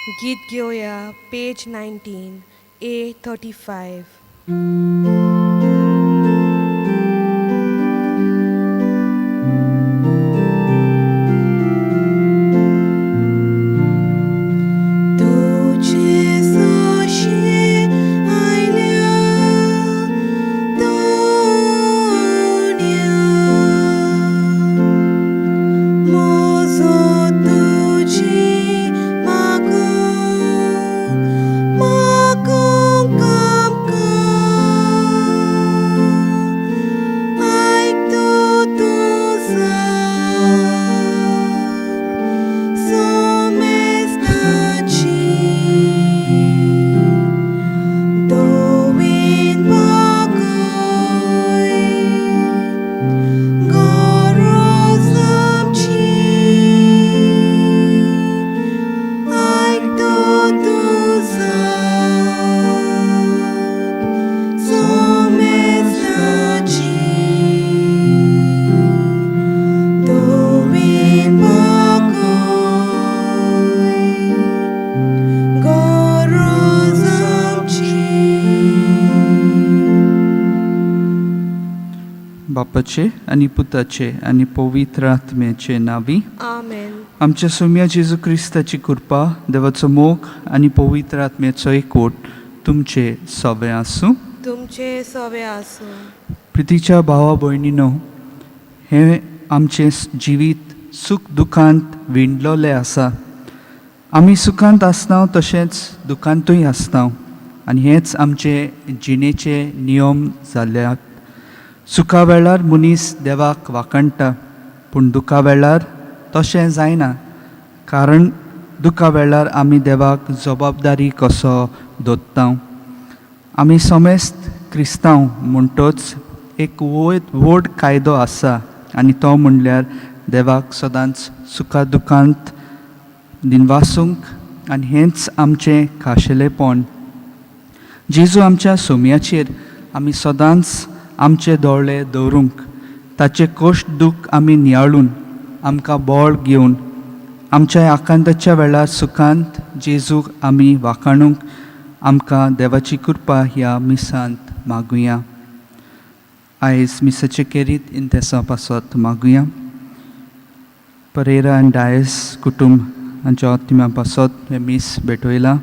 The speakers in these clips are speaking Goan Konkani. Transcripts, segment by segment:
गीत घेवया पेज 19 ए 35. तुझे सोशे आयल्या दोन्या मोजो तुजी मागूंक मागूंक आमकां आयकतो तूं जाप सोमेस्ताची दोवीन बागय गरज आमची आयकतो तूं जाप सोमेस्ताची दोवीन बागय गरज आमची. बापाचे आनी पुताचे आनी पवित्र आत्म्याचे नांवी. आमेन. आमच्या सोम्या जेजू क्रिस्ताची कृपा, देवाचो मोग आनी पवित्र आत्म्याचो एकवट तुमचे सवे आसूं. तुमचे सवे आसूं. प्रितीच्या भावा भयणीनो, हें आमचें जिवीत सूख दुखांत विणलोलें आसा. आमी सुखांत आसता तशेंच दुखांतूय आसता आनी हेंच आमचे जिणेचे नियम जाल्यात. सुखा वेळार मनीस देवाक वाखाणटा, पूण दुखा वेळार तशें जायना, कारण दुखा वेळार आमी देवाक जबाबदारी कसो दवरता. आमी समेस्त क्रिस्तांव म्हणटच एक व्हड कायदो आसा आनी तो म्हणल्यार देवाक सदांच सुखा दुखांत दिनवासूंक, आनी हेंच आमचें खाशेलेपण. जेजू आमच्या सोम्याचेर आमी सदांच आमचे दोळे दवरूंक, ताचे कश्ट दूख आमी नियाळून आमकां बळ घेवन आमच्या आकांताच्या वेळार सुखांत जेजूक आमी वाखाणूंक आमकां देवाची कृपा ह्या मिसांत मागुया. आयज मिसाचे केरीत इंतेसां पासत मागुया. परेरा आनी डायस कुटुंब हांच्या आत्म्या पासत हें मीस भेटयलां.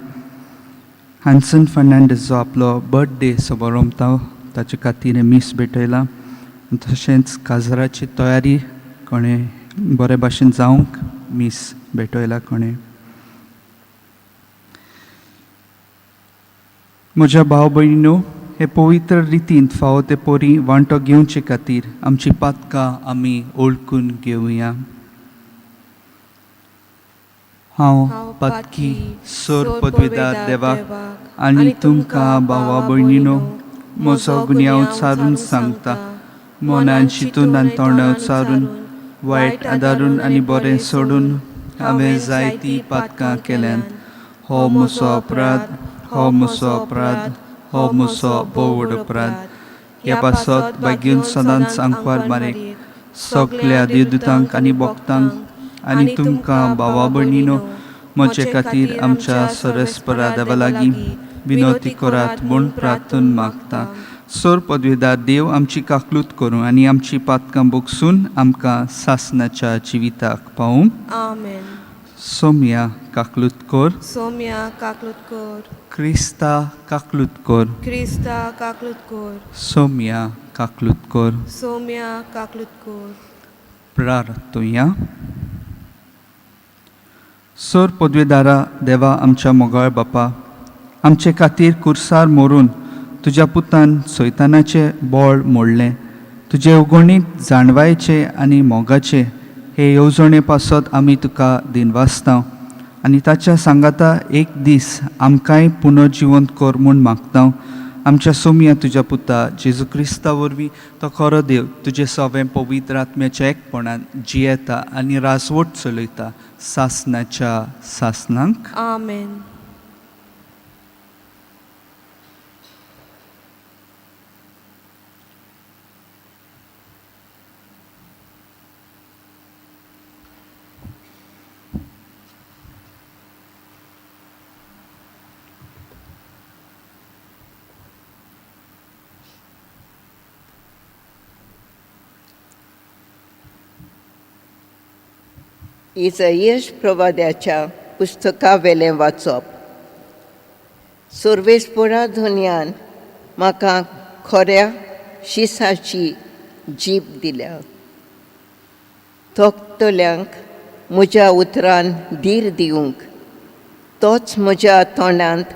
हान्सन फर्नांडीस जो आपलो बर्थडे समारंभता ताचे खातीर हें मीस भेटयलां. तशेंच काजराची तयारी कोणें बरे भाशेन जावंक मीस भेटयला कोणें. म्हज्या भाव भयणीनो, हे पवित्र रितींत फावो ते पोरी वांटो घेवचे खातीर आमची पातकां आमी ओळखून घेवया. हांव पातकी सोर पदवेदार देवाक आनी तुमकां भावा भयणीनो म्हजो गुन्यांव सारून सांगता. मनान शितून आनी तोंडाव सारून, वायट आदारून आनी बरें सोडून हांवें जायतीं पातकां केल्यात. हो म्हजो अपराध, हो म्हजो अपराध, हो म्हजो भोव व्हड अपराध. ह्या पासत भाग्यून सदांच आंकवार मारीक, सगल्या देवदूतांक आनी भक्तांक आनी तुमकां भावा भयणीनो म्हजे खातीर आमच्या सरस्परा देवा लागीं विनवती करात म्हूण प्रार्थून मागता. सोर पदवेदार देव आमची काकलूत करूं आनी आमची पातकां बोगसून आमकां सासनाच्या जिविताक पावूं. आमेन. सोम्या काकलूत कर. सोम्या काकलूत कर. क्रिस्ता काकलूत कर. क्रिस्ता काकलूत कर. सोम्या काकलूत कर. सोम्या काकलूत कर. प्रार्थुया. सोर पदवेदारा देवा आमच्या मोगाळ बापा, आमचे खातीर कुर्सार मोरून तुज्या पुतान सैतानाचें बळ मोडलें. तुजे उगणीत जाणवायचे आनी मोगाचे हे येवजणे पासत आमी तुका दिनवासता आनी ताच्या सांगाता एक दीस आमकांय पुनर्जिवंत कर म्हूण मागता. आमच्या सोमया तुज्या पुता जेजू क्रिस्ता वरवीं तो खरो देव तुजे सवें पवित्र आत्म्याच्या एकपणान जियेता आनी राजवट चलयता सासनाच्या सासनांक. आमेन. इजयश प्रवाद्याच्या पुस्तकावेलें वाचप. सर्वेस्पोरा धनयान म्हाका खऱ्या शिसाची जीब दिल्या. थकतल्यांक म्हज्या उतरान धीर दिवंक तोच म्हज्या तोंडांत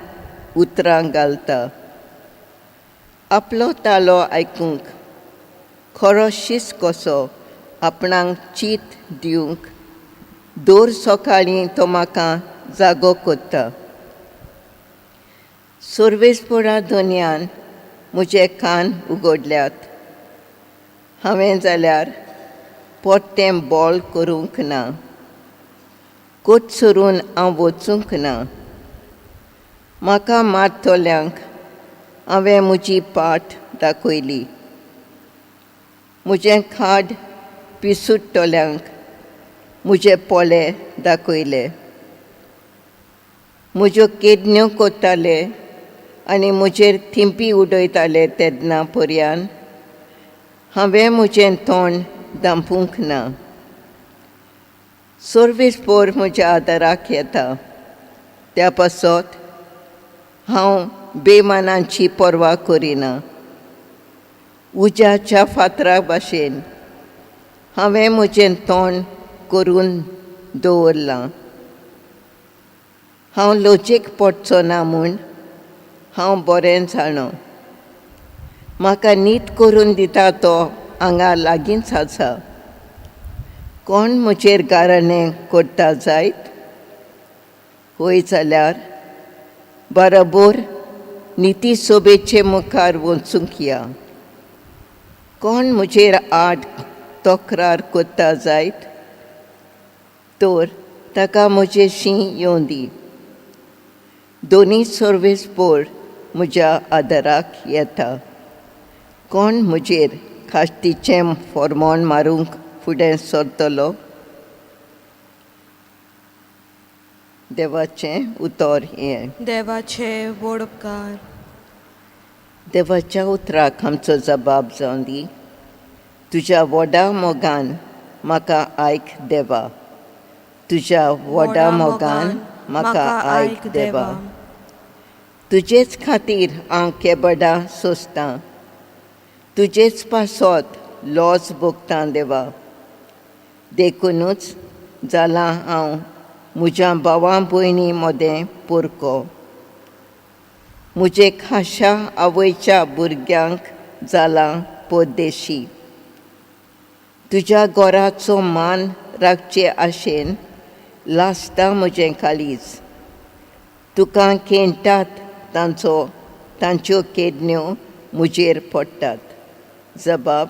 उतरां घालता. आपलो तालो आयकूंक खरो शीस कसो आपणाक चीत दिवंक दर सकाळीं तो म्हाका जागो करता. सर्वेस्पोरा धनयान म्हजे कान उगडल्यात, हांवें जाल्यार परतें बोल करूंक ना, कोट सरून हांव वचूंक ना. म्हाका मारतल्यांक हांवें म्हजी पाट दाखयली, म्हजें खाड पिसुट्टल्यांक म्हजे पोले दाखयले. म्हज्यो केदन्यो कोत्ताले आनी म्हजेर थिंपी उडयताले तेन्ना पर्यान हांवें म्हजें तोंड धांपूंक ना. सर्वेस्पोर म्हज्या आदाराक येता, त्या पासत हांव बेमानांची पर्वा करिना. उज्याच्या फातरा भाशेन हांवें म्हजें तोंड करून दवरलां. हांव लजेक पडचो ना म्हूण हांव बरें जाणो. म्हाका नीत करून दिता तो हांगा लागींच आसा. कोण म्हजेर गाराणें करता जायत हय जाल्यार बरोबर निती सोबेचे मुखार वचूंक या. कोण म्हजेर आड तक्रार करता जायत तर ताका म्हजेशी येवं दी. दोनी सर्वेस्पोर म्हज्या आदाराक येता. कोण म्हजेर खाश्टीचें फॉर्मोन मारूंक फुडें सरतलो? देवाचें उतर हें. देवाचे व्हड उपकार. देवाच्या उतराक आमचो जबाब जावं दी. तुज्या व्हडा मोगान म्हाका आयक देवा, तुज्या व्हडा मोगान म्हाका आयक देवा. तुजेच खातीर हांव केबडां सोंसतां, तुजेच पासत लॉज भोगतां देवा. देखुनूच जालां हांव म्हज्या भावां भयणी मदें पोरको. म्हजे खाशा आवयच्या भुरग्यांक जालां परदेशी. तुज्या घराचो मान राखचे आशेन लासता म्हजें काळीज. तुका खेळटात तांचो तांच्यो केदन्यो म्हजेर पडटात. जबाब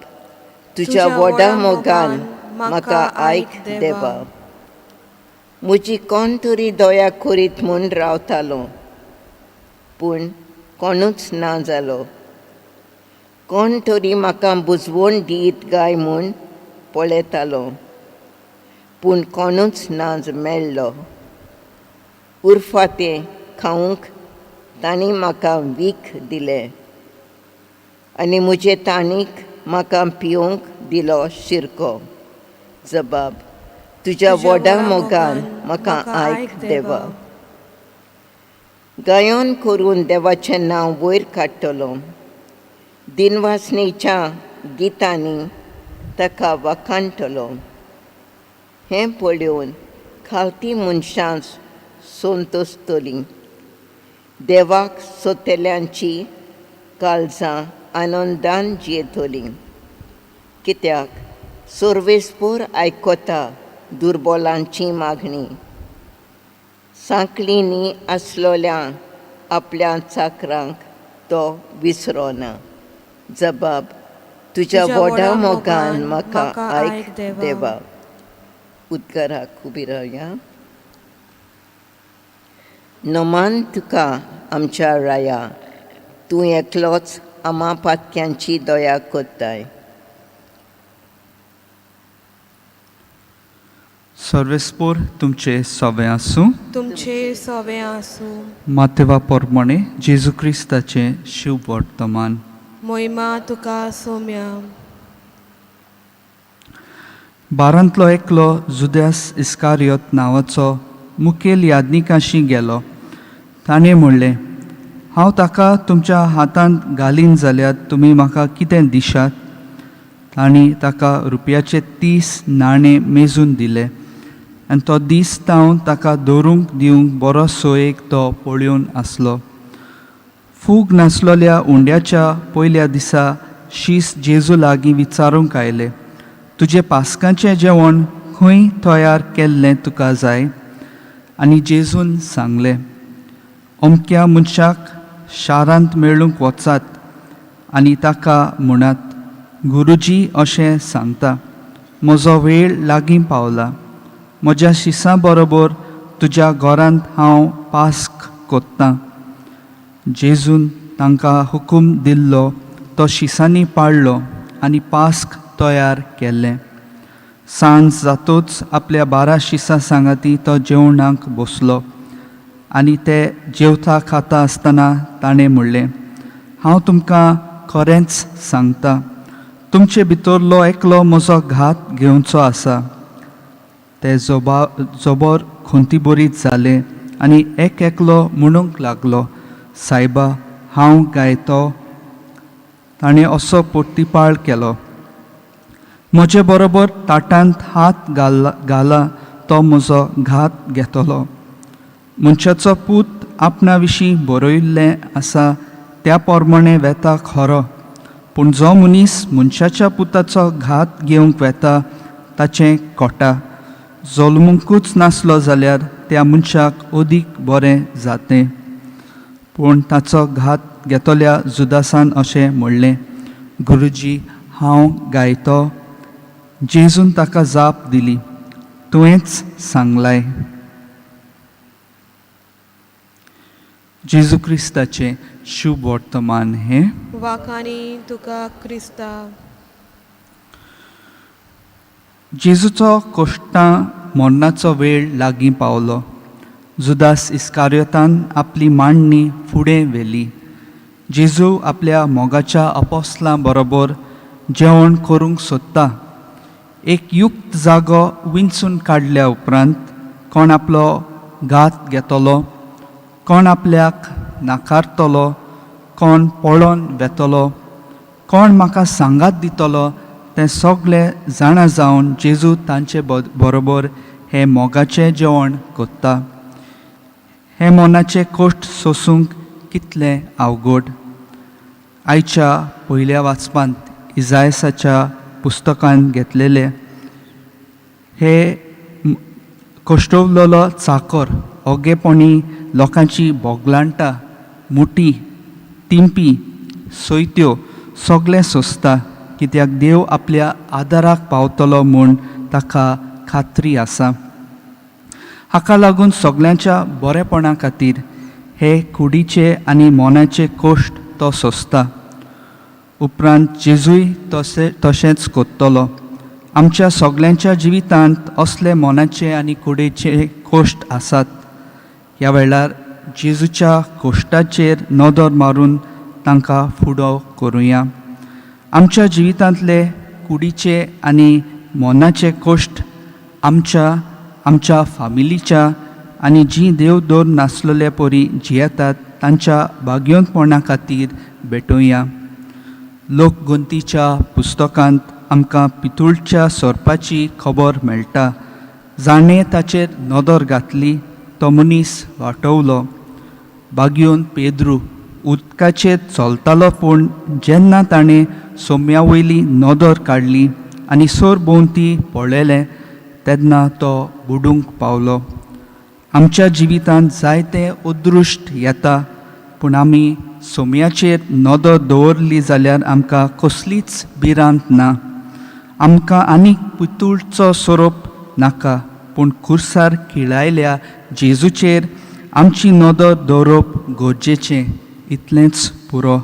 तुज्या व्हडा मोगान म्हाका आयक देवा. म्हजी कोण तरी दया करीत म्हूण रावतालो, पूण कोणूच ना जालो. कोण तरी म्हाका बुजवण दीत काय म्हूण पळयतालो, पूण कोणूच ना मेळ्ळो. उरफातें खावंक तांणी म्हाका वीख दिलें आनी म्हजे ताणीक म्हाका पिवंक दिलो शिरको. जबाब तुज्या व्हडा मोगान म्हाका आयक देवा. गायन करून देवाचें नांव वयर काडटलो. दिनवासणेच्या गितांनी ताका वाखाणटलो. हें पळोवन खालती मनशां संतोसतलीं. देवाक सोदतल्यांची काळजां आनंदान जियेतलीं. कित्याक सर्वेस्पोर आयकता दुर्बोलांची मागणी. सांकळींनी आसलोल्या आपल्या चाकरांक तो विसरोना. जबाब तुज्या व्हडा मोगान म्हाका आयक देवा. उद्गाराक उबी रावया. नमान तुका आमच्या राया, तूं एकलोच आमा पातक्यांची दया करताय. सर्वेस्पोर तुमचे सवे आसूं. तुमचे सवे आसूं. मातेवा पोरमणे जेजू क्रिस्ताचें शिव वर्तमान. मोहिमा तुका सोम्या. बारांतलो एकलो जुद्यास इस्कारियोत नांवाचो मुखेल याज्ञिकाशी गेलो. ताणें म्हणलें, हांव ताका तुमच्या हातांत घालीन जाल्यार तुमी म्हाका कितें दिशात? तांणी ताका रुपयाचे 30 नाणे मेजून दिले आनी तो दीस तावन ताका दवरूंक दिवंक बरो सोयेक तो पळोवन आसलो. फूग नासलोल्या उंड्याच्या पयल्या दिसा शीस जेजू लागीं विचारूंक आयले, तुजें पास्कांचें जेवण खंय तयार केल्लें तुका जाय? आनी जेजून सांगलें, अमक्या मनशाक शारांत मेळूंक वचात आनी ताका म्हणात, गुरुजी अशें सांगता, म्हजो वेळ लागीं पावला, म्हज्या शिसां बरोबर तुज्या घरांत हांव पास्क कोत्तां. जेजून तांकां हुकूम दिल्लो तो शिसांनी पाळ्ळो आनी पास्क तयार केल्लें. सांज जातूच आपल्या 12 शिसां सांगाती तो जेवणाक बसलो आनी ते जेवता खाता आसतना ताणें म्हणलें, हांव तुमकां खरेंच सांगता, तुमचे भितरलो एकलो म्हजो घात घेवचो आसा. ते जोबर खंतीबरीत जाले आनी एक एकलो म्हणूंक लागलो, सायबा हांव गायतो. ताणें असो पोर्तिपाळ केलो, म्हजे बरोबर ताटांत हात घाला तो म्हजो घात घेतलो. मनशाचो पूत आपणा विशीं बरयिल्लें आसा त्या प्रमाणें वेता खरो, पूण जो मनीस मनशाच्या पुताचो घात घेवंक वेता ताचें कोटा जल्मूंकूच नासलो जाल्यार त्या मनशाक अदीक बरें जातें. पूण ताचो घात घेतल्या जुदासान अशें म्हणलें, गुरुजी हांव गायतो. जेजून ताका जाप दिली, तुवेंच सांगलाय. जेजू क्रिस्ताचें शुभ वर्तमान हें. वाखाणी तुका क्रिस्ता. जेजूचो कोश्टां मरणाचो वेळ लागीं पावलो. जुदास इस्कारियोतान आपली मांडणी फुडें व्हेली. जेजू आपल्या मोगाच्या अपोस्लां बरोबर जेवण करूंक सोदता. एक युक्त जागो विंचून काडल्या उपरांत कोण आपलो घात घेतलो, कोण आपल्याक नाकारतलो, कोण पळोवन वेतलो, कोण म्हाका सांगात दितलो तें सगळें जाणा जावन जेजू तांचे बरोबर हें मोगाचें जेवण कोत्ता. हें मनाचें कश्ट सोसूंक कितलें अवघड. आयच्या पयल्या वाचपांत इजायसाच्या पुस्तकान घेतलेले हे कश्टवलेलो चाकर ओगेपणी लोकांची बोगलांटा, मुठी, तिंपी, सयत्यो सगळें सोंसता, कित्याक देव आपल्या आदाराक पावतलो म्हूण ताका खात्री आसा. हाका लागून सगल्यांच्या बरेपणा खातीर हे कुडीचे आनी मनाचे कश्ट तो सोंसता. उपरांत जेजूय तशेंच कोत्तलो. आमच्या सगल्यांच्या जिवितांत असले मनाचे आनी कुडीचे कश्ट आसात. ह्या वेळार जेजूच्या कोश्टाचेर नदर मारून तांकां फुडो करुया. आमच्या जिवितांतले कुडीचे आनी मनाचे कश्ट आमच्या आमच्या फामिलीच्या आनी जीं देव दवर नासलेले परी जियेतात तांच्या भाग्योंतपणा खातीर भेटोवया. लोकगंतीच्या पुस्तकांत आमकां पितूळच्या सोरपाची खबर मेळटा. जाणें ताचेर नदर घातली तो मनीस वाटवलो. बागयोन पेद्रू उदकाचेर चलतालो, पूण जेन्ना ताणें सोम्या वयली नदर काडली आनी सरभोंवती पळयलें तेन्ना तो बुडूंक पावलो. आमच्या जिवितांत जायते अदृश्ट येता, पूण आमी सोम्याचेर नदर दवरली जाल्यार आमकां कसलीच भिरांत ना. आमकां आनीक पितूळचो सोरोप नाका, पूण खुर्सार खिळायल्या जेजूचेर आमची नदर दवरप गरजेचें, इतलेंच पुरो.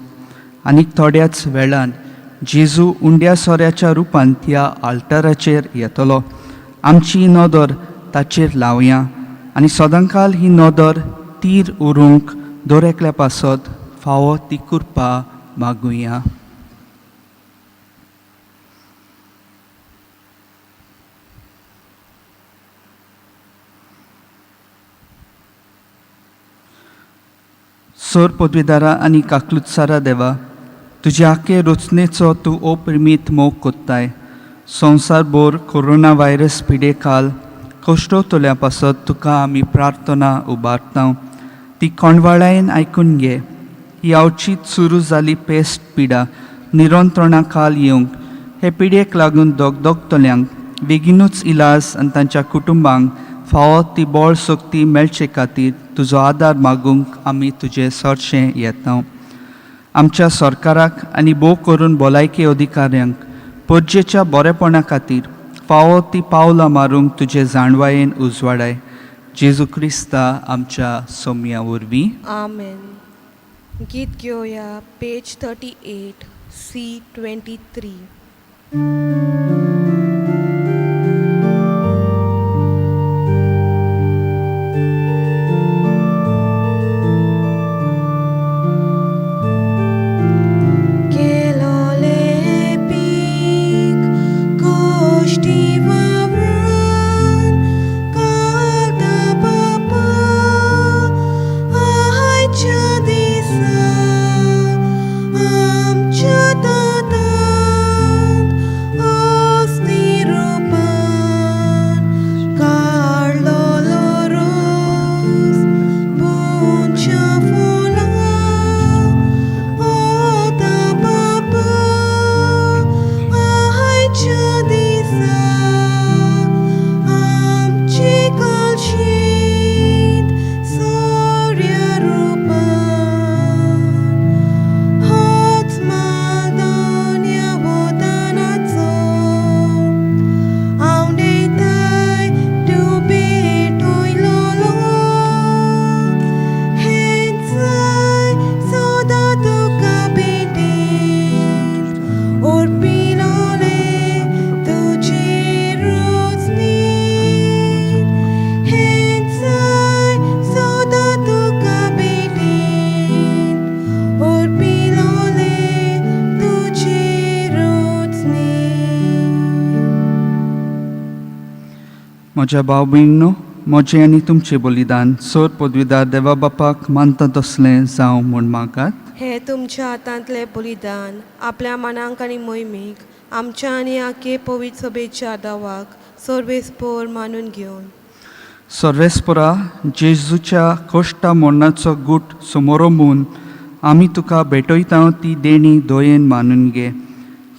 आनीक थोड्याच वेळान जेजू उंड्या सोऱ्याच्या रुपान त्या आल्ताराचेर येतलो. आमची नदर ताचेर लावया आनी सदांकाल ही नदर तीर उरूंक दर एकल्या पासत फावो ती कृपा मागुया. सोर पदवीदारा आनी काकलुत्सारा देवा, तुज्या आखे रचनेचो तूं अप्रिमीत मोग कोत्ताय. संवसारभर कोरोना व्हायरस पिडे काल कश्टोतल्या पासत तुका आमी प्रार्थना उबारता, ती कोंडवाळायेन आयकून घे. ही अवचीत सुरू जाली पेस्ट पिडा निरंत्रणा खाल येवंक, हे पिडयेक लागून दगदगतल्यांक बेगीनूच इलाज आनी तांच्या कुटुंबांक फावो ती बळ शक्ती मेळचे खातीर तुजो आदार मागूंक आमी तुजे सरशें येता. आमच्या सरकाराक आनी भोव करून भलायकी अधिकाऱ्यांक परजेच्या बरेपणा खातीर फावो ती पावलां मारूंक तुजे जाणवायेन उजवाडाय. जेजू क्रिस्ता आमच्या सोम्या वरवीं. आमेन. गीत घेवया पेज 38, C 23. केलोले पीक कोश्टी वावरान कालता बापा आयच्या दिसा आमच्या दादांत असली रुपान काडलोलो रोस बुंच्या फुलां ओता बापा आयच्या दिसा आमची कलशीत सोऱ्या रुपान होच माल दोन्या वतनाचो आवडेताय तूं भेटयलोलो हेंचाय सदां तुका भेटेन ओरपिलोले तुजे रोजनीन हेंचाय सदां तुका भेटेन ओरपिलोले तुजे रोजनीन. म्हज्या भाव भयणींनो, म्हजें आनी तुमचें बलिदान सोर पदवीदार देवा बापाक मानता तसलें जावं म्हूण मागात. हे तुमच्या हातांतलें बलिदान आपल्या मनांक आनी मोहिमेक आमच्या आनी आखे पवित्र सभेच्या दावाक सर्वेस्पोर मानून घेवन. सर्वेस्परा, जेजूच्या कश्टा मरणाचो गूट समोरंबून आमी तुका भेटयता ती देणी दयेन मानून घे.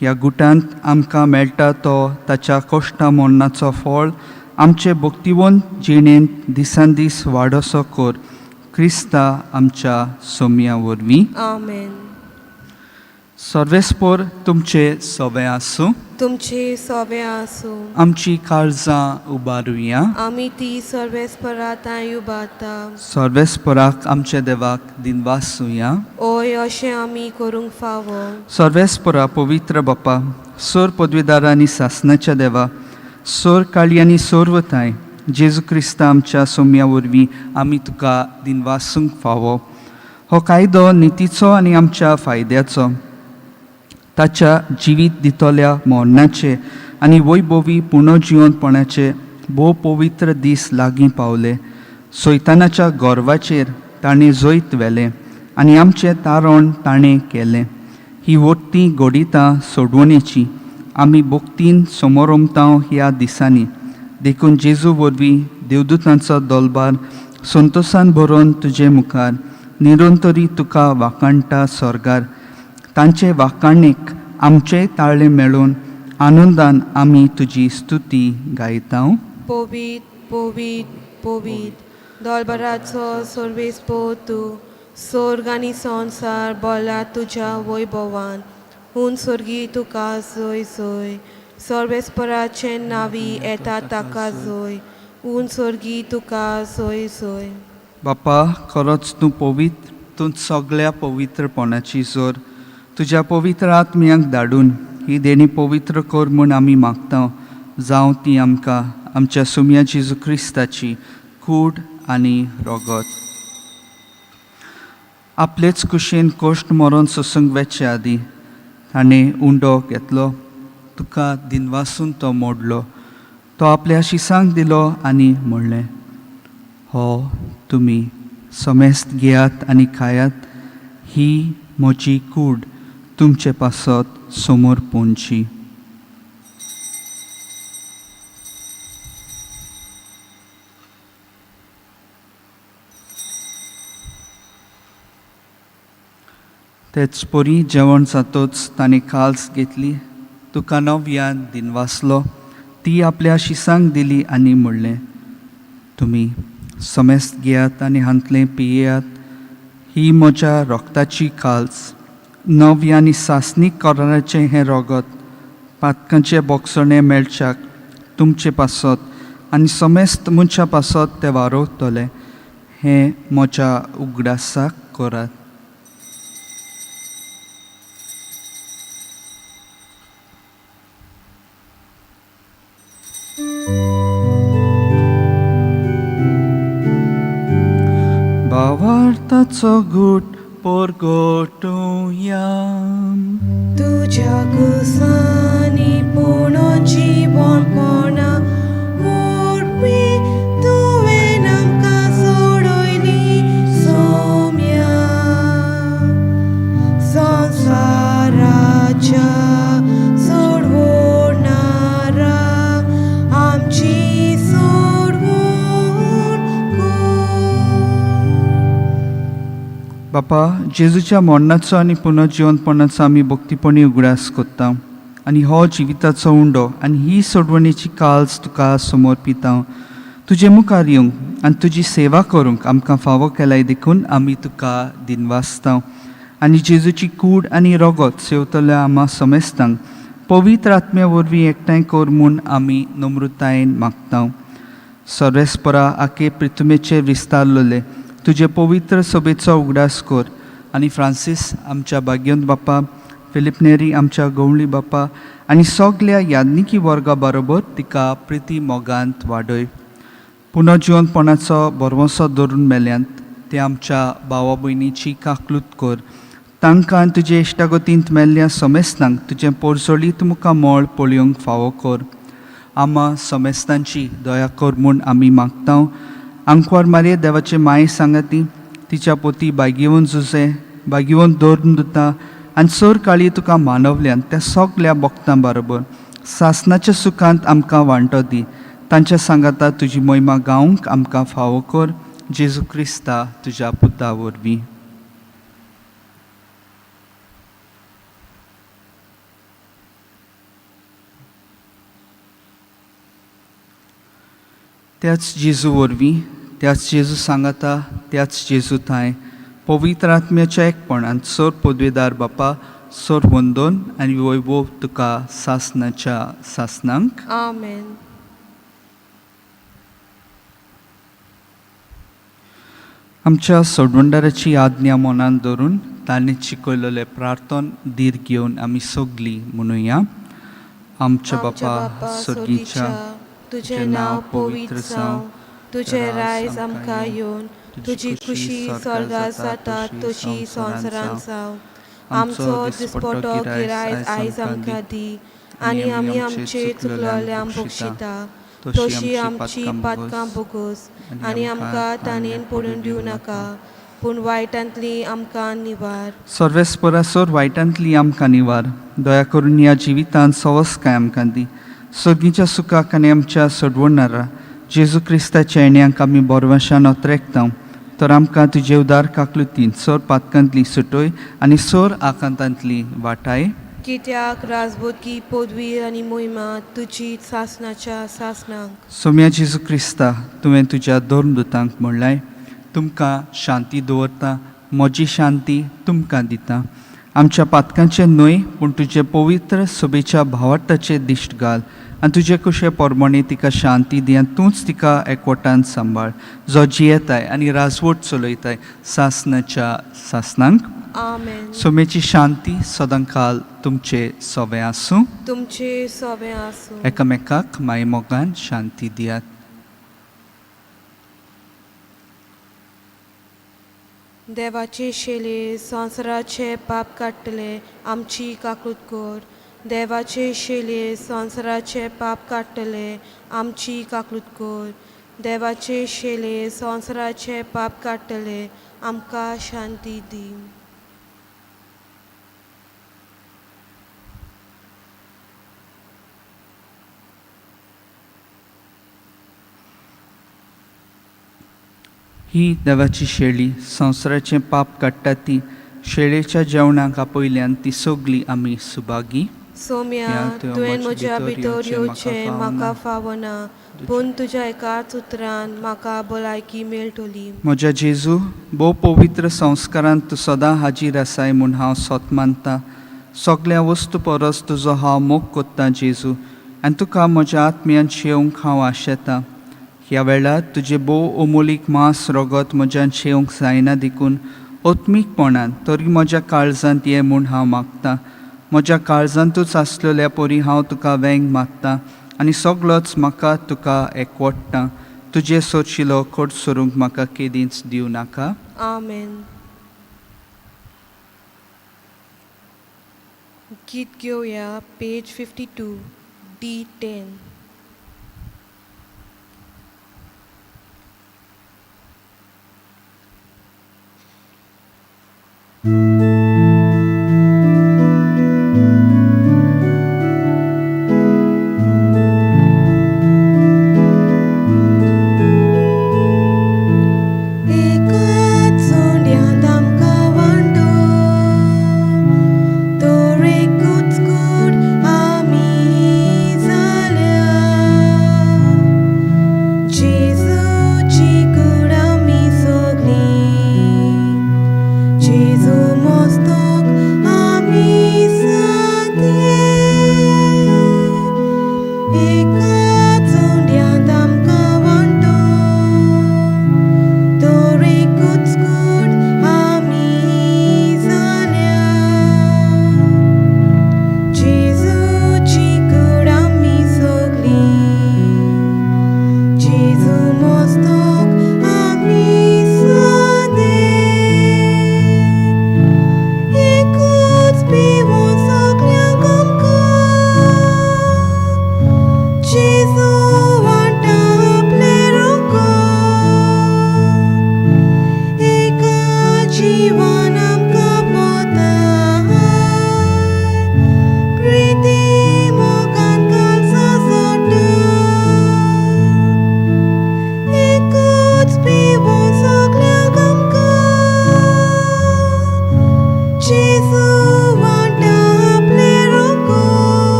ह्या गुटांत आमकां मेळटा तो ताच्या कश्टा मरणाचो फळ आमचे भक्तिवंत जिणेंत दिसान दीस वाडोसो कर, क्रिस्ता आमच्या सोम्या वरवीं. आमेन. सर्वेस्पोर तुमचे सोबें आसूं. तुमचे सोबे आसूं. आमची काळजां उबारुया. आमी ती सर्वेस्परा तांय उबारता. सर्वेस्पराक आमच्या देवाक दिनवासुया. ओय, अशें आमी करूंक फावो. सर्वेस्परा, पवित्र बापा, सोर पदवीदार आनी सासनाच्या देवा, सोर काळी आनी सोरवताय, जेजू क्रिस्ता आमच्या सोम्या वरवीं आमी तुका दिनवासूंक फावो. हो कायदो नितीचो आनी आमच्या फायद्याचो. ताच्या जिवीत दितल्या मरणाचे आनी वैभवी पुनर्जिवनपणाचे भोव पवित्र दीस लागीं पावले. सैतानाच्या गर्वाचेर ताणें जैत व्हेलें आनी आमचें तारण ताणें केलें. ही वट्टी घडितां सोडवणेची आमी भक्तीन समोरमता ह्या दिसांनी. देखून जेजू वरवीं देवदूतांचो दोलबार संतोसान भरोन तुजे मुखार निरंतरी तुका वाखाणटा स्वर्गार. तांचे वाखाणेक आमचेय ताळे मेळून आनंदान आमी तुजी स्तुती गायता. पवीत पवीत पवीत दोलबराचो सर्वेस्पोर तूं, सोर्ग आनी संवसार बोला तुज्या वैभवान. हून स्वर्गी तुका जोय जोय. सर्वेस्पराचें नावी येता ताका जोय. हून स्वर्गी तुका जोय जोय. बापा, खरोच तूं पवित्र, तूं सगळ्या पवित्रपणाची जोर. तुज्या पवित्र आत्म्यांक धाडून ही देणी पवित्र कर म्हूण आमी मागता, जावं ती आमकां आमच्या सुम्या जेजू क्रिस्ताची कूड आनी रगत. आपलेच कुशीन कश्ट मरण सोसूंक वेचे आदीं ताणें उंडो घेतलो, तुका दिनवासून तो मोडलो, तो आपल्या शिसांक दिलो आनी म्हणलें, हो तुमी समेस्त घेयात आनी खायात, ही म्हजी कूड तुमचे पासत समोर पोंची. तेच परी जेवण जातोच ताणें काल्स घेतली, तुका नव्यान दिनवासलो, ती आपल्या शिसांक दिली आनी म्हणलें, तुमी समेस्त घेयात आनी हांतलें पियेयात, ही म्हज्या रोगताची काल्स, नवी आनी सासणीक कराराचें हें रोगत पातकांचें बोगसणें मेळच्याक तुमचे पासत आनी समेस्त मनशां पासत तें वारोवतलें, हें म्हज्या उगडासाक करात. भावार्थाचो गूट परगटुया. तुज्या कुसांनी पूर्ण जिवनपणा वरवीं तुवें आमकां सोडयली सोम्या. संवसाराच्या सोडवणारा आमची सोडवण कर. बापा, जेजूच्या मरणाचो आनी पुनर्जिवनपणाचो आमी भक्तीपणी उगडास करता आनी हो जिविताचो उंडो आनी ही सोडवणेची काल्स तुका समर्पिता. तुजे मुखार येवंक आनी तुजी सेवा करूंक आमकां फावो केलाय देखून आमी तुका दिनवासता. आनी जेजूची कूड आनी रोगत सेवतल्या आमा समेस्तांक पवित्र आत्म्या वरवीं एकठांय कर म्हूण आमी नम्रतायेन मागता. सर्वेस्परा आखे पृथ्वीचेर विस्तारलेले तुजे पवित्र सभेचो उगडास कर आनी फ्रांसीस आमच्या भाग्यवंत बाप्पा, फिलीप नेरी आमच्या गवळी बाप्पा आनी सगल्या याज्ञिकी वर्गा बरोबर तिका प्रिती मोगांत वाडय. पुनर्जिवनपणाचो भरवंसो धरून मेल्यांत ते आमच्या भावा भयणीची काकलूत कर. तांकां तुजे इश्टागतींत मेल्ल्या समेस्तांक तुजें पोरजोळीत मुखार मळ पळोवंक फावो कर. आमा समेस्तांची दया कर म्हूण आमी मागता. आंकवार मारये देवाचे माये सांगाती तिच्या पोती बागेवन जुजे बागेवन दवरून दिता आनी सर काळी तुका मानवल्यान त्या सगल्या भक्तां बरोबर सासनाच्या सुखांत आमकां वांटो दी. तांच्या सांगाता तुजी मोहिमा गावंक आमकां फावो कर. जेजू क्रिस्ता तुज्या पुता वरवीं. त्याच जेजू वरवीं, त्याच जेजू सांगाता, त्याच जेजू थांय पवित्र आत्म्याच्या एकपणान सर पदवेदार बापा, सर वंदन आनी वैभव तुका सासनाच्या सासनांक. आमेन. आमच्या सोडवणदाराची आज्ञा मनान धरून ताणें शिकयलेलें प्रार्थन धीर घेवन आमी सगलीं म्हणुया. आमच्या बापा सर्गीच्या, तुजें नांव पवित्र जावं, तुजें रायज आमकां येवन, तुजी खुशी स्वर्गार जाता तशी संवसारांत जावं. आमचो दिसपटो गिरायज आयज आमकां दी आनी आमी आमचे चुकलोल्यांक बक्षिता तशी आमची पातकां बोगस आनी आमकां ताणेन पडून दिवं नाका, पूण वायटांतली आमकां निवार. सर्वेस्परा सर वायटांतली आमकां निवार. दया करून ह्या जिवितांत सवसकाय आमकां दी. सर्गीच्या सुखाक आनी आमच्या सोडवणारा जेजू क्रिस्ताच्या येण्याक आमी बोरवाशान अत्रेकता. तर आमकां तुजे उदार काकलुतीन सर पातकांतली सुटय आनी सर आकांतांतली वाटाय. कित्याक राजबोधकी पदवी आनी मोहिमा तुजी सासनाच्या सासनाक. सोम्या जेजू क्रिस्ता, तुवें तुज्या दोन दुतांक म्हणलाय, तुमकां शांती दवरता, म्हजी शांती तुमकां दिता. आमच्या पातकांचें न्हय पूण तुजे पवित्र सभेच्या भावार्थाचें दिश्ट घाल आनी तुजे कुशे प्रमाणे तिका शांती दी आनी तूंच तिका एकवटान सांबाळ, जो जियेताय आनी राजवट चलयताय सासनाच्या सासनांक. आमेन. सोमेची शांती सदांकाल तुमचे सोबे आसूं. तुमचे सोबे आसूं. एकामेकाक माई मोगान शांती दियात. देवाचे शेले संवसाराचे पाप काडटले आमची काकूत कर. देवाचे शेले संवसाराचे पाप काडटले आमची काकूत कर. देवाचे शेले संवसाराचे पाप काडटले, आमकां शांती दी. ही देवाची शेळी संवसाराचें पाप काडटा ती शेळेच्या जेवणाक आपयल्यान ती सगळी आमी सुभागी. सोम्या, तुवें म्हज्या भितर येवचें म्हाका फावना, पूण तुज्या एकाच उतरान म्हाका भलायकी मेळटली. म्हज्या जेजू, भोव पवित्र संस्कारांत तूं सदां हाजीर आसाय म्हूण हांव सत मानता. सगळ्या वस्तू परस तुजो हांव मोग कोत्तां जेजू, आनी तुका म्हज्या आत्म्यान शेवंक हांव आशेतां. ह्या वेळार तुजें भोव अमोलीक मांस रगत म्हज्यान शेवंक जायना देखून आत्मीकपणान तरी म्हज्या काळजांत ये म्हूण हांव मागतां. म्हज्या काळजांतूच आसलेल्या परी हांव तुका वेंग मागता आनी सगळोच म्हाका तुका एकवटता. तुजे सोरशिलो खोट सरूंक म्हाका केदींच दिवं नाका. आमेन. गीत घेवया पेज 52 D10. एकाच सोंड्यांत आमकां वांटो, तर एकूच कूड आमी जाल्या.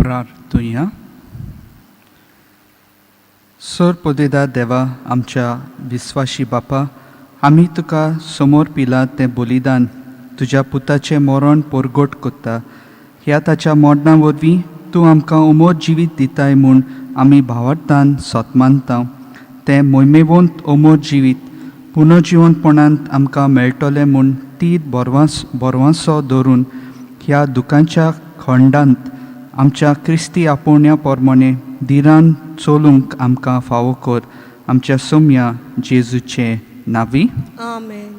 प्रार्थुया. सोर पदेदा देवा, आमच्या विस्वाशी बापा, आमी तुका समोर पिला तें बलिदान तुज्या पुताचें मरण परगट कोत्ता. ह्या ताच्या मरणा वरवीं तूं आमकां उमर जिवीत दिताय म्हूण आमी भावार्थान सोत मानता. तें मोहिमेवंत अमर जिवीत पुनर्जिवंतपणांत आमकां मेळटलें म्हूण ती बरवास बरवासो धरून ह्या दुकांच्या खंडांत आमच्या क्रिस्ती आपोवण्या प्रमाणे धिरान चलूंक आमकां फावो कर, आमच्या सोम्या जेजूचे नावी. आमेन.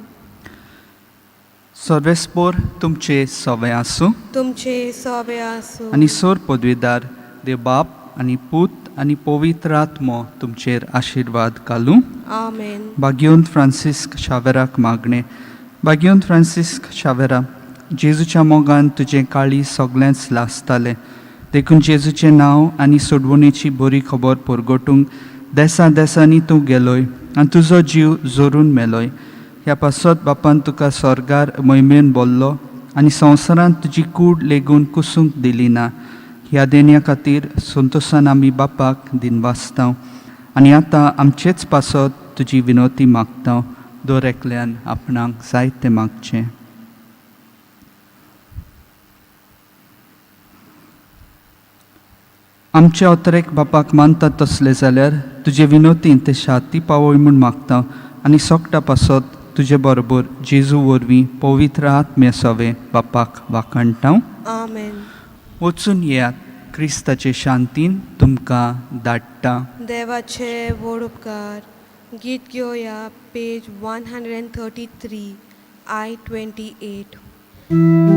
सर्वेस्पोर तुमचे सवे आसूं. तुमचे सोबे आसूं. आनी सोर पदवेदार देव बाप आनी पूत आनी पवित्र आत्मो तुमचेर आशिर्वाद घालूं. आमेन. भाग्योंत फ्रांसिस्क शावेराक मागणें. भाग्योंत फ्रांसिस्क शावेरा, जेजूच्या मोगान तुजें काळी सगळेंच लासतालें, देखून जेजूचें नांव आनी सोडवणेची बरी खबर परगटूंक देसा देसांनी तूं गेलोय आनी तुजो जीव जोरून मेलोय. ह्या पासत बापान तुका स्वर्गार मोहिमेन बोल्लो आनी संवसारांत तुजी कूड लेगून कुसूंक दिली ना. ह्या देण्या खातीर संतोशान आमी बापाक दिनवासता आनी आतां आमचेच पासत तुजी विनवती मागता. दर एकल्यान आपणाक जाय तें मागचें. आमच्या अतरेक बापाक मानता तसलें जाल्यार तुजे विनोतीन ते शाती पावय म्हूण मागता आनी सोकटा पासत तुजे बरोबर जेजू वरवीं पवित्र आत्म्या सवे बापाक वाखाणटा. आमेन. वचून येयात. क्रिस्ताचे शांतीन तुमकां धाडटा. देवाचे व्हड उपकार. गीत घेवया, page 133, I 28.